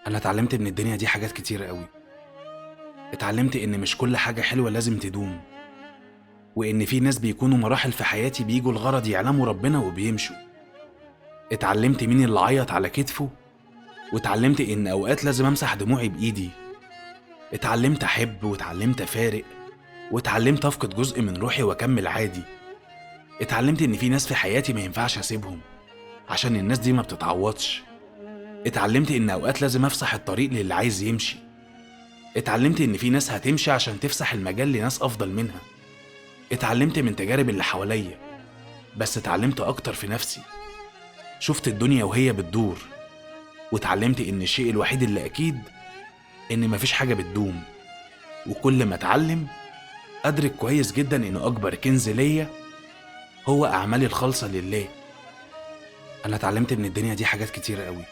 أنا اتعلمت من الدنيا دي حاجات كتير قوي. اتعلمت إن مش كل حاجة حلوة لازم تدوم، وإن في ناس بيكونوا مراحل في حياتي بيجوا الغرض يعلموا ربنا وبيمشوا. اتعلمت مين اللي عيط على كتفه، واتعلمت إن أوقات لازم أمسح دموعي بإيدي. اتعلمت أحب، واتعلمت أفارق، واتعلمت أفقد جزء من روحي وأكمل عادي. اتعلمت إن في ناس في حياتي ما ينفعش أسيبهم عشان الناس دي ما بتتعوضش. اتعلمت إن أوقات لازم أفسح الطريق للي عايز يمشي. اتعلمت إن في ناس هتمشي عشان تفسح المجال لناس أفضل منها. اتعلمت من تجارب اللي حواليا، بس اتعلمت أكتر في نفسي. شفت الدنيا وهي بتدور، واتعلمت إن الشيء الوحيد اللي أكيد إن مفيش حاجة بتدوم. وكل ما اتعلم أدرك كويس جدا إن أكبر كنز ليا هو أعمالي الخالصة لله. أنا اتعلمت من الدنيا دي حاجات كتير قوي.